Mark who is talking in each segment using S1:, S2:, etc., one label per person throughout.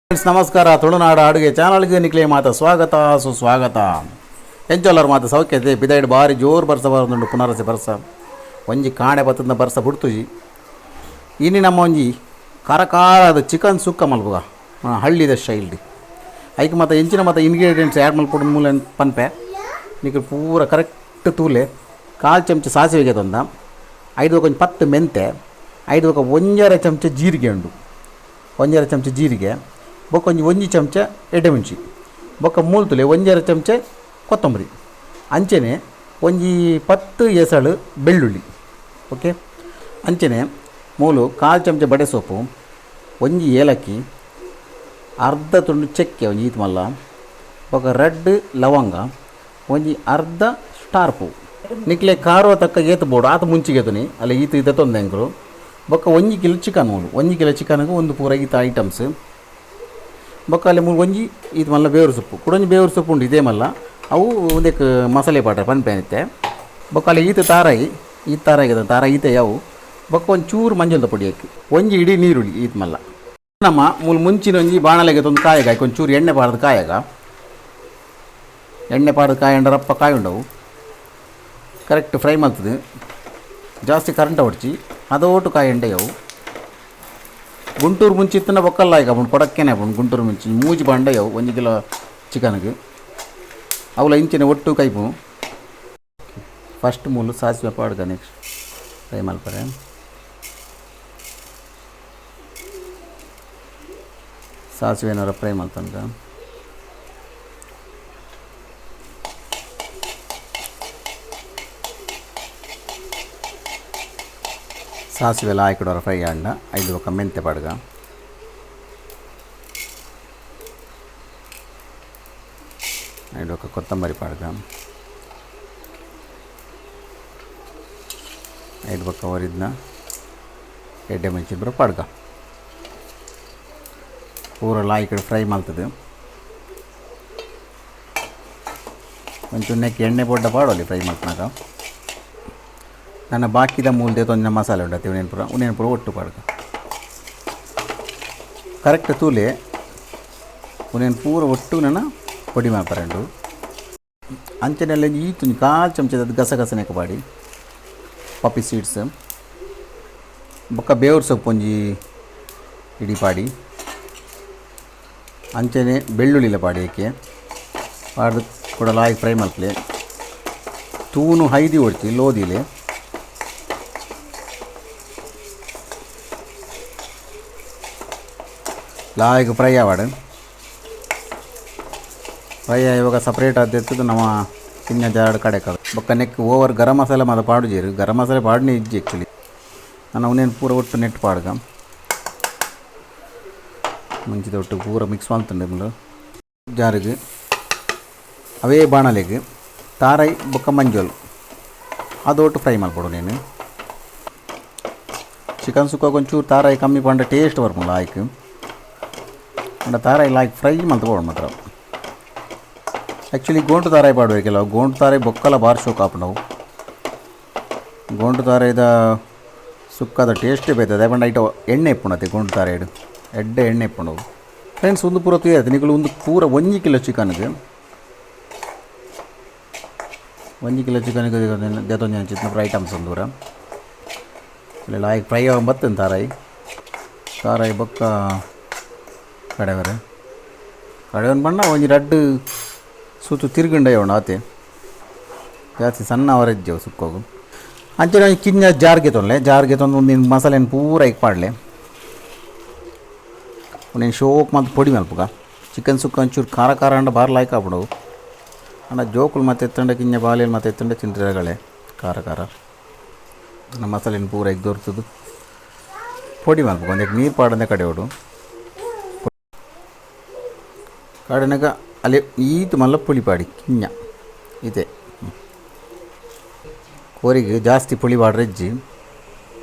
S1: Friends ನಮಸ್ಕಾರ. ತುಳುನಾಡ ಅಡುಗೆ ಚಾನಲ್ಗೆ ನಿಕ್ಲೆ ಮಾತ ಸ್ವಾಗತ ಸುಸ್ವಾಗತ. ಎಂಚೊಲ್ಲರ್ ಮಾತ ಸೌಖ್ಯತೆ? ಪಿದೈಡ್ ಬಾರಿ ಜೋರು ಬರ್ಸ ಬರೋದುಂಡು. ಪುನರಸಿ ಬರ್ಸ ಒಂಜಿ ಕಾಣೆ ಬತ್ತದ ಬರ್ಸ ಬುಡ್ತುಜಿ. ಇನಿ ನಮ್ಮ ಒಂಜಿ ಕರಕಾರದ ಚಿಕನ್ ಸುಕ್ಕ ಮಲ್ಪುಗ, ಹಳ್ಳಿದ ಶೈಲಿ. ಐಕ್ ಮಾತ ಎಂಚಿನ ಮಾತ ಇಂಗ್ರೀಡಿಯೆಂಟ್ಸ್ ಆ್ಯಡ್ ಮಲ್ಪೊಡು ಮೂಲ ಪನ್ಪೆ, ನಿಕುಲು ಪೂರ ಕರೆಕ್ಟ್ ತೂಲೆ. ಕಾಲು ಚಮಚ ಸಾಸಿವೆಗೆ ತಂದ, ಐದು ಒಂಜಿ 10 ಮೆಂತೆ, ಐದು ಬೊಕ ಒಂಜರೆ ಚಮಚ ಜೀರಿಗೆ ಉಂಡು, ಒಂಜರೆ ಚಮಚ ಜೀರಿಗೆ, ಬೊಕ್ಕ ಒಂಜಿ ಒಂಜಿ ಚಮಚ ಎಡ್ಡೆಮುಂಚಿ, ಬೊಕ್ಕ ಮೂಲ್ತುಲೆ ಒಂಜರೆ ಚಮಚ ಕೊತ್ತಂಬರಿ, ಅಂಚನೆ ಒಂಜಿ 10 ಎಸಳು ಬೆಳ್ಳುಳ್ಳಿ. ಓಕೆ, ಅಂಚನೆ ಮೂಲು ಕಾಲು ಚಮಚ ಬಡೆ ಸೊಪ್ಪು, ಒಂಜಿ ಏಲಕ್ಕಿ, ಅರ್ಧ ತುಂಡು ಚಕ್ಕೆ ಒಂಜಿ ಈತ್ ಮಲ್ಲ, ಬೊಕ್ಕ ರಡ್ಡ್ ಲವಂಗ, ಒಂಜಿ ಅರ್ಧ ಸ್ಟಾರ್ ಪೂ. ನಿಕ್ಲೆ ಖಾರ ತಕ್ಕ ಏತ್ ಬೋಡು ಆತ ಮುಂಚಿಗೆ ತುನಿ ಅಲ್ಲ ಈತ ಈತ ತೊಂದೆ ಎಂಕುಲು. ಬೊಕ್ಕ 1 ಕಿಲೋ ಚಿಕನ್ ಮೂಲು, 1 ಕಿಲೋ ಚಿಕನ್ಗೆ ಒಂದು ಪೂರ ಈತ ಐಟಮ್ಸ್. ಬೊಕ್ಕ ಅಲ್ಲಿ ಮೂಲು ಒಂಜಿ ಈತ್ ಮಲ್ಲ ಬೇವರು ಸೊಪ್ಪು, ಕುಡೊಂಜಿ ಬೇವರು ಸೊಪ್ಪು ಉಂಡು ಇದೇ ಮಲ್ಲ. ಅವು ಒಂದಕ್ಕೆ ಮಸಾಲೆ ಪಾಟ ಪನ್ಪೆ. ಬೊಕ್ಕ ಅಲ್ಲಿ ಈತ ತಾರಾಯಿ, ಈತ ತಾರಾಯಿ ತಾರಾಯಿ ಈತೆ ಯಾವು. ಬೊಕ್ಕ ಒಂದು ಚೂರು ಮಂಜಲ್ದ ಪೊಡಿ ಹಾಕಿ, ಒಂಜಿ ಇಡೀ ನೀರುಳ್ಳಿ ಈತ್ ಮಲ್ಲ. ನಮ್ಮ ಮೂಲು ಮುಂಚಿನ ಒಂಜಿ ಬಾಣಲೆಗೆ ಒಂದು ಕಾಯಗ ಹಾಕಿ ಒಂಚೂರು ಎಣ್ಣೆ ಪಾಡ್ದು ಕಾಯಗ. ಎಣ್ಣೆ ಪಾಡ್ದು ಕಾಯಿ ರಪ್ಪ ಕಾಯಿ ಉಂಡವು. ಕರೆಕ್ಟ್ ಫ್ರೈ ಮಾಡ್ತದೆ. ಜಾಸ್ತಿ ಕರೆಂಟ್ ಹೊಡ್ಚಿ ಅದೋಟು ಕಾಯಿ ಎಂಡೆಯವು. ಗುಂಟೂರು ಮುಂಚಿ ಇತ್ತನ ಬೊಕ್ಕಲ್ಲ ಈಗ ಅಪ್ಪುಂಡು ಕೊಡಕ್ಕೇನೆ ಅಪ್ಪುಂಡು. ಗುಂಟೂರು ಮುಂಚಿ ಮೂಜಿ ಬಾಂಡೆಯವು 1 ಕಿಲೋ ಚಿಕನ್ಗೆ. ಅವಲ ಇಂಚಿನ ಒಟ್ಟು ಕೈಪು. ಫಸ್ಟ್ ಮೂಲು ಸಾಸಿವೆ ಪಾಡ್ಗ, ನೆಕ್ಸ್ಟ್ ಫ್ರೈ ಮಲ್ಪರೆ. ಸಾಸಿವೆ ಏನಾರ ಫ್ರೈ ಮಲ್ತನ್ಗ. ಸಾಸಿವೆ ಎಲ್ಲ ಹಾಕಿಡೋರ ಫ್ರೈ ಆಂಡ ಐದು ఒక ಮೆಂತೆ ಪಾಡ್ಗ. ಐದು ఒక ಕೊತ್ತಂಬರಿ ಪಾಡ್ಗ. ಐದು ಬೊಕ್ಕ ಒರಿದ್ನ ಎಡ್ಡೆ ಮೆಣಸಿನ ಪಾಡ್ಗ. ಪೂರ ಲಾಯ್ಕಡೆ ಫ್ರೈ ಮಲ್ತದೆ. ಒಂಚೂರು ನೆಕ್ ಎಣ್ಣೆ ಪೊಡ್ಡ ಪಾಡೋಲಿ ಫ್ರೈ ಮಲ್ಪನಾಗ. ನನ್ನ ಬಾಕಿದ ಮೂಲ್ದೆ ತೊಂದಿನ ಮಸಾಲೆ ಉಂಟು, ಉನೇನು ಪೂರ, ಉನೇನು ಪೂರ ಒಟ್ಟು ಪಾಡ್ಗ. ಕರೆಕ್ಟ್ ತೂಲೆ, ಉನೇನು ಪೂರ ಒಟ್ಟು ನನ್ನ ಪೊಡಿ ಮಲ್ಪರಂಡು. ಅಂಚನೆಲ್ಲ ಈ ಕಾಲು ಚಮಚದ ಗಸಗಸನೆಕ ಪಾಡಿ, ಪಾಪಿ ಸೀಡ್ಸ್. ಬೊಕ್ಕ ಬೇವ್ರ ಸೊಪ್ಪು ಒಂಜಿ ಇಡಿ ಪಾಡಿ. ಅಂಚನೆ ಬೆಳ್ಳುಳ್ಳಿಲ ಪಾಡಿ. ಏಕೆ ಪಾಡ್ದು ಕೂಡ ಲಾಯ್ಕ್ ಫ್ರೈ ಮಲ್ಪಲೆ. ತೂನು ಹೈದಿ ಒಡ್ಚಿ ಲೋದಿಲೆ. ಲಾಯ್ಕ್ ಫ್ರೈ ಆವಡ್. ಫ್ರೈ ಆವಾಗ ಸಪ್ರೇಟ್ ಆದಿತ್ತದು ನಮ್ಮ ಕಿನ್ನ ಜಾಡ್ ಕಡೆ. ಬೊಕ್ಕ ನೆಕ್ ಓವರ್ ಗರಂ ಮಸಾಲೆ ಮಾತ ಪಾಡುಜೆರ್. ಗರಂ ಮಸಾಲೆ ಪಾಡನೆ ಇಜ್ಜಿ ಆ್ಯಕ್ಚುಲಿ. ನಾನು ಅವನೇನು ಪೂರ ಒಟ್ಟು ನೆಟ್ ಪಾಡ್ಗ. ಮುಂಚಿದ ಒಟ್ಟು ಪೂರ ಮಿಕ್ಸ್ ಮಲ್ತುಂಡು. ಮುಲು ಜಾರಿಗೆ ಅವೇ ಬಾಣಲೆಗ್ ತಾರೈ ಬೊಕ್ಕ ಮಂಜೋಲ್ ಅದು ಒಟ್ಟು ಫ್ರೈ ಮಲ್ಪೊಡು ನೀನು. ಚಿಕನ್ ಸುಕ್ಕ ಒಂಚೂರು ತಾರಾಯಿ ಕಮ್ಮಿ ಪಂಡ ಟೇಸ್ಟ್ ಬರ್ಪುಂಡು ಲಾಯ್ಕ್. ಅಂಡ ತಾರಾಯಿ ಲಾಯ್ಕ್ ಫ್ರೈ ಮಲ್ತ್ ಬೋಡು ಮಾತ್ರ. ಆ್ಯಕ್ಚುಲಿ ಗೋಂಟು ತಾರಾಯಿ ಪಾಡುವೆ ಕೆಲವು. ಗೋಂಟು ತಾರಾಯಿ ಬೊಕ್ಕಲ ಬಾರ್ ಶೋಕ್ ಆಪುಂಡವು. ಗೋಂಟು ತಾರಾಯಿದ ಸುಕ್ಕದ ಟೇಸ್ಟೇ ಬೈತದೆ. ಪಂಡ ಐಟ ಎಣ್ಣೆ ಇಪ್ಪುಂಡತೆ. ಗೋಂಟು ತಾರಾಯಿಡ್ ಎಡ್ಡೆ ಎಣ್ಣೆ ಇಪ್ಪುಂಡವು. ಫ್ರೆಂಡ್ಸ್, ಒಂದು ಪೂರ ತೂಯತ್ತೆ ನಿಕುಲು. ಒಂದು ಪೂರ 1 ಕಿಲೋ ಚಿಕನ್ಗೆ, 1 ಕಿಲೋ ಚಿಕನ್ಗೆ ದೇತೊಂಜಿ ಚಿತ್ನ ಐಟಮ್ಸ್ ಒಂದು ಪೂರ. ಇಲ್ಲ ಲಾಯ್ಕ್ ಫ್ರೈ ಆಗ ಬತ್ತನ್ ತಾರಾಯಿ. ತಾರಾಯಿ ಬೊಕ್ಕ ಕಡೆವರೆ ಕಡೆವನ್ ಬಣ್ಣ ಒಂಜಿ ರಡ್ಡ್ ಸೂತು ತಿರುಗುಂಡ ಉಂಡು ಆತೆ. ಜಾಸ್ತಿ ಸಣ್ಣ ಅವರೆಜ್ಜವು ಸುಕ್ಕೋಗು. ಅಂಚನೆ ಒಂಜಿ ಕಿನ್ನ ಜಾರ್ಗೆ ತೊಂಲೆ. ಜಾರ್ಗೆ ತೊಂದು ಒಂದು ಮಸಾಲೆನ ಪೂರ ಐಕ್ ಪಾಡ್ಲೆ. ಒಂದೇನು ಶೋಕ್ ಮತ್ತು ಪೊಡಿ ಮಲ್ಪುಗ. ಚಿಕನ್ ಸುಕ್ಕ ಒಂಚೂರು ಖಾರ ಖಾರ ಅಂಡ ಬಾರ್ ಲಾಯ್ಕ್ ಆಪುಂಡು. ಅಂಡ ಜೋಕುಲು ಮತ್ತೆ ಎತ್ತಂಡ, ಕಿಂಜ ಬಾಲೆಲ್ ಮತ್ತೆ ಎತ್ತಂಡ ತಿಂತಿರಗಳೇ ಖಾರ ಖಾರ. ನಮ್ಮ ಮಸಾಲೆನ ಪೂರ ಐಕ್ ದೊರ್ತದು ಪೊಡಿ ಮಲ್ಪುಗ. ಒಂದಕ್ಕೆ ನೀರು ಪಾಡಂದೆ ಕಡೆ ಕಡೆನಗ ಅಲ್ಲಿ ಈತ್ ಮಲ್ಲ ಪುಳಿ ಪಾಡಿ ಕಿಂಜ ಇದೆ. ಕೋರಿಗೆ ಜಾಸ್ತಿ ಪುಳಿ ಪಾಡ್ರೆಜ್ಜಿ.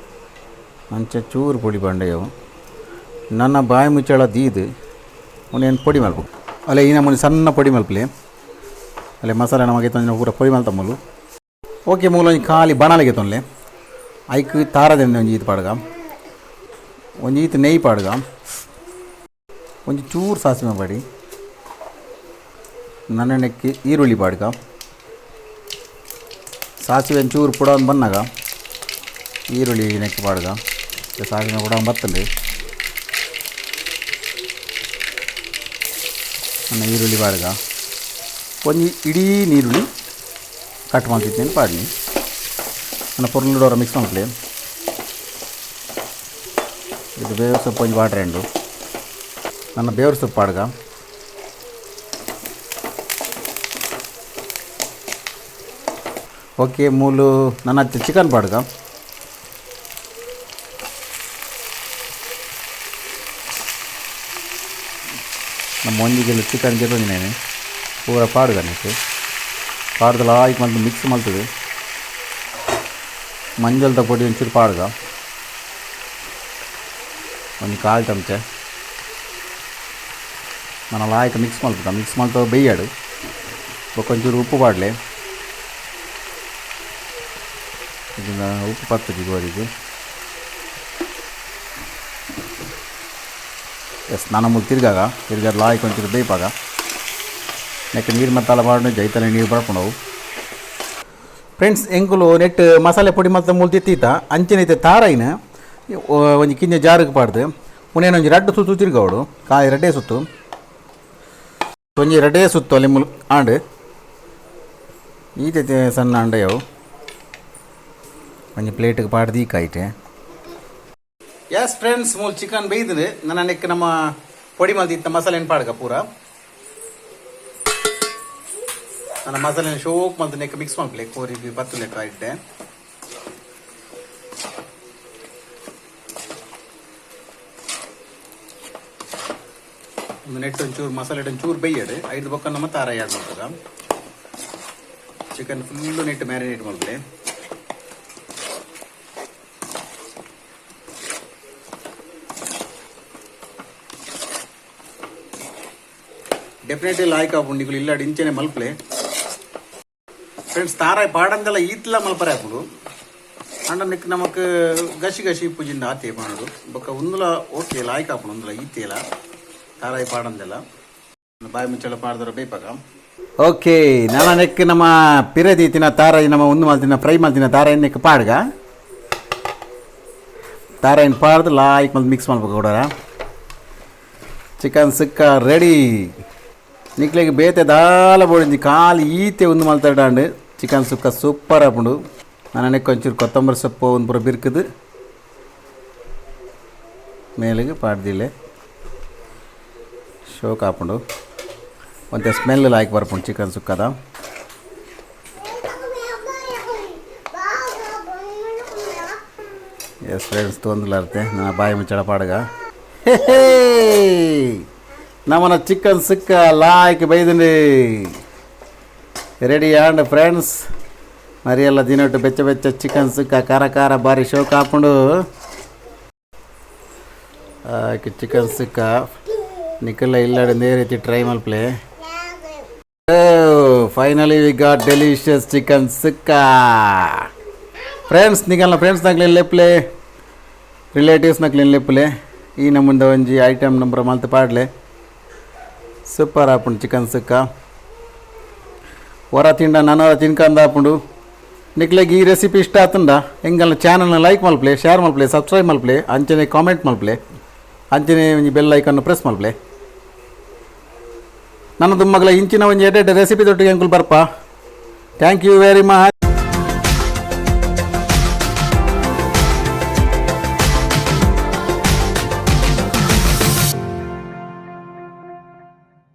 S1: ಅಂಚ ಚೂರು ಪುಳಿ ಪಾಂಡೆಯವು. ನನ್ನ ಬಾಯಿ ಮುಚ್ಚಳ ದೀದು ಉನೇನು ಪೊಡಿ ಮಲ್ಪು. ಅಲ್ಲೇ ಈ ನಮೂನಿ ಸಣ್ಣ ಪೊಡಿ ಮಲ್ಪಲೆ. ಅಲ್ಲೇ ಮಸಾಲೆ ನಮಗೆ ತಂದಿನ ಪೂರ ಪೊಡಿ ಮಲ್ತಮ್ಮಲು. Okay ಮೂಲ ಒಂಜಿ ಖಾಲಿ ಬಣಲೆಗೆ ತೊನ್ಲೆ ಐಕ್ ತಾರದೆಣ್ಣೆ ಒಂಜಿ ಈತ್ ಪಾಡ್ಗ ಒಂಜಿ ಈತ್ ನೆಯ್ ಪಾಡ್ಗ ಒಂಜಿ ಚೂರು ಸಾಸಿವೆ ಪಾಡಿ ನನ್ನಕ್ಕೆ ಈರುಳ್ಳಿ ಪಾಡ್ಗ ಸಾಸಿವೆ ಒಂಚೂರು ಪುಡವನ್ನು ಬನ್ನಾಗ ಈರುಳ್ಳಿ ನೆಕ್ಕೆ ಪಾಡ್ಗ ಸಾಸಿವೆ ಪುಡ ಬತ್ತಂడి ನನ್ನ ಈರುಳ್ಳಿ ಪಾಡ್ಗ ಒಂಜಿ ಇಡೀ ನೀರುಳ್ಳಿ ಕಟ್ ಮಾಡ್ತಿದ್ದೇನೆ ಪಾಡ್ನಿ ನನ್ನ ಪೊರ್ಲುಡೋರ ಮಿಕ್ಸ್ ಮಾಡ್ಲಿ. ಇದು ಬೇವು ಸೊಪ್ಪು ಒಂಜಿ ವಾಟರ್ ಎಂಡು ನನ್ನ ಬೇವ್ರ ಸೊಪ್ಪು ಪಾಡ್ಗ ಓಕೆ ಮೂಲು ನನ್ನ ಚಿಕನ್ ಪಾಡ್ಗ ನಮ್ಮ ಒಂಜಿ ಕಿಲೋ ಚಿಕನ್ ಗೆತೊಂದಿನೇನೆ ಪೂರ ಪಾಡ್ಗ ನೆಕ್ಕ್ ಪಾಡ್ದಲ ಆಯ್ಕೆ ಮಲ್ತ್ ಮಿಕ್ಸ್ ಮಲ್ತದೆ ಮಂಜಲ್ದ ಪೊಡಿ ಒಂಚೂರು ಪಾಡ್ಗ ಒಂಜಿ ಕಾಲು ಚಮಚ మన ಲಾಯ್ಕ್ ಮಿಕ್ಸ್ ಮಲ್ತದ ಮಿಕ್ಸ್ ಮಲ್ತ ಬೇಯ್ಯಾಡು ಬೊಕ್ಕ ಒಂಚೂರು ಉಪ್ಪು ಪಾಡ್ಲೆ ಇದನ್ನ ಉಪ್ಪು ಪತ್ತುಜಿ ಗೋರಿಗೆ. ಎಸ್ ನಾನು ಮೂಲು ತಿರ್ಗಾಗ ತಿರ್ಗಾದ ಲಾಯ್ಕ್ ಒಂಚೂರು ಬೇಯ್ಪಾಗ ನೆಕ್ ನೀರು ಮತ್ತಾಲ ಪಾಡು ಜೈತಲೆ ನೀರು ಪಡ್ಕೊಂಡವು. ಫ್ರೆಂಡ್ಸ್, ಎಂಕುಲು ನೆಟ್ ಮಸಾಲೆ ಪೊಡಿ ಮಲ್ತ ಮೂಲು ತಿತ್ತೀತ ಅಂಚಿನ ಇತ್ತೆ ತಾರೈನ ಒಂಜಿ ಕಿಂಜ ಜಾರಿಗೆ ಪಾಡ್ದು ಉನೇನು ಒಂಜಿ ರಡ್ಡು ಸುತ್ತು ತಿರ್ಗಾವಡು ಕಾಯಿ ರಡ್ಡೇ ಸುತ್ತು ಒಂಜಿ ರಡ್ಡೇ ಸುತ್ತು ಅಲ್ಲಿ ಮುಲ್ ಆಂಡ್ ಈತೆ ಸಣ್ಣ ಅಂಡಯವು ಒಂಜಿ ಪ್ಲೇಟ್ಗೆ ಪಾಡ್ದು ಈ ಕಾಯ್ತೆ. ಎಸ್ ಫ್ರೆಂಡ್ಸ್, ಮೂಲು ಚಿಕನ್ ಬೇಯ್ದು ನನ್ನ ನೆಕ್ ನಮ್ಮ ಪೊಡಿ ಮಲ್ದಿತ್ತ ಮಸಾಲೆ ಪಾಡ್ಗ ಪೂರ ನನ್ನ ಮಸಾಲೆ ಶೋಕ್ ಮಲ್ತ ನೆಕ್ ಮಿಕ್ಸ್ ಮಲ್ಪಲೆ ಕೋರಿ ಬತ್ತು ಲೆಕ್ಕ ಇಟ್ಟೆ. ಒಂದು ನೆಟ್ ಒಂಚೂರು ಮಸಾಲೆ ಒಂಚೂರು ಬೇಯ್ಯಡು ಐದು ಬೊಕ್ಕ ನಮ್ಮ ತಾರ ಯಾಡ್ ಮಾಡ್ತದ chicken full net marinate ಮಲ್ಪಲೆ. Definitely ಲಾಯ್ಕ್ ಆಪುಂಡು ನಿಕುಲು ಇಲ್ಲಾಡ್ ಇಂಚೆನೆ ಮಲ್ಪಲೆ. ಫ್ರೆಂಡ್ಸ್, ತಾರಾಯ್ ಪಾಡಂದೆಲ್ಲ ಈತ್ಲ ಮಲ್ಪರೆ ಆಪುಂಡು ಅಂಡ ನಿಕ್ ನಮಕ್ ಗಸಿ ಗಸಿ ಪೂಜಿಂದ ಆತೆ ಪಾಣುಡು ಬೊಕ್ಕ ಉಂದುಲ ಓಕೆ ಲಾಯ್ಕ್ ಆಪುಂಡು ಉಂದುಲ ಈತೇಲ ತಾರಾಯ್ ಪಾಡಂದೆಲ್ಲ ಬಾಯಿ ಮುಚ್ಚಳ ಪಾಡ್ದರ ಬೇಪಾಗ. ಓಕೆ, ನನ್ನ ನೆಕ್ ನಮ್ಮ ಪಿರದೀತಿನ ತಾರಾಯಿ ನಮ್ಮ ಒಂದು ಮಲ್ತಿನ ಫ್ರೈ ಮಲ್ತಿನ ತಾರಾಯಿ ನೆಕ್ ಪಾಡ್ಗ ತಾರಾಯಿನ ಪಾಡ್ದು ಲಾಯ್ಕ್ ಮಲ್ತ್ ಮಿಕ್ಸ್ ಮಲ್ಪಕ ಕೊಡೋರ. Chicken sukka ready. ನಿಕ್ಲೆಗ್ ಬೇತೆ ದಾಲ ಬೋಡಿಂಜಿ ಖಾಲಿ ಈತೆ ಒಂದು ಮಲ್ತಡಾಂಡ್ ಚಿಕನ್ ಸುಕ್ಕ ಸೂಪರ್ ಆಪುಂಡು. ನನ್ನ ನೆಕ್ ಒಂಚೂರು ಕೊತ್ತಂಬರಿ ಸೊಪ್ಪು ಒಂದು ಪೂರ ಬಿರ್ಕುದು ಮೇಲಿಗೆ ಪಾಡ್ದಿಲ್ಲೆ ಶೋಕ್ ಆಪುಂಡು ಒಂತೆ ಸ್ಮೆಲ್ ಲಾಯ್ಕ್ ಬರ್ಪುಂಡು ಚಿಕನ್ ಸುಕ್ಕದ. ಎಸ್ ಫ್ರೆಂಡ್ಸ್, ತೊಂದಲಾರ್ತೆ ನನ್ನ ಬಾಯಿ ಮುಚ್ಚಳ ಪಾಡ್ಗ. ಹೇ ನಮ್ಮನ ಚಿಕನ್ ಸುಕ್ಕ ಲಾಯ್ಕ್ ಬೈದಂడి ready and friends. ಮರಿಯೆಲ್ಲ ದಿನಟ್ಟು ಬೆಚ್ಚ ಬೆಚ್ಚ ಚಿಕನ್ ಸುಕ್ಕ ಖಾರ ಖಾರ ಬಾರಿ ಶೋಕ್ ಆಪುಂಡು. ಚಿಕನ್ ಸುಕ್ಕ ನಿಕಲ್ಲ ಇಲ್ಲಾಡಿ ರೀತಿ ಟ್ರೈ ಮಲ್ಪ್ಲೆ. Finally we got delicious chicken sukka. Friends, ನಿಕಲ್ನ friends ನಕ್ಲಿನ್ ಲೆಪ್ಲೆ relatives ನಕ್ಲಿನ್ ಲೆಪ್ಲೆ ಈ ನಮ್ಮುಂದ ಒಂಜಿ ಐಟಮ್ ನಂಬರ್ ಮಲ್ತ್ ಪಾಡ್ಲೆ. ಸೂಪರ್ ಆಪುಂಡು ಚಿಕನ್ ಸುಕ್ಕ. ಹೊರ ತಿಂಡ ನನೊರ ತಿನ್ಕಂದ ಆಪುಂಡು. ನಿಕ್ಲೆಗ್ ಈ ರೆಸಿಪಿ ಇಷ್ಟ ಆತುಂಡ ಎಂಕಲ್ನ ಚಾನಲ್ನ ಲೈಕ್ ಮಲ್ಪಲೆ, ಶೇರ್ ಮಲ್ಪಲೆ, ಸಬ್ಸ್ಕ್ರೈಬ್ ಮಲ್ಪಲೆ, ಅಂಚನೆ ಕಾಮೆಂಟ್ ಮಲ್ಪಲೆ, ಅಂಚನೆ ಒಂಜಿ bell icon press ಮಲ್ಪಲೆ. ನನ್ನ ದುಮ್ಮಗಲ ಇಂಚಿನ ಒಂಜಿ ಎಡ್ಡೆ ರೆಸಿಪಿ ದೊಟ್ಟಿಗೆ ಎಂಕುಲು ಬರ್ಪ. Thank you very much.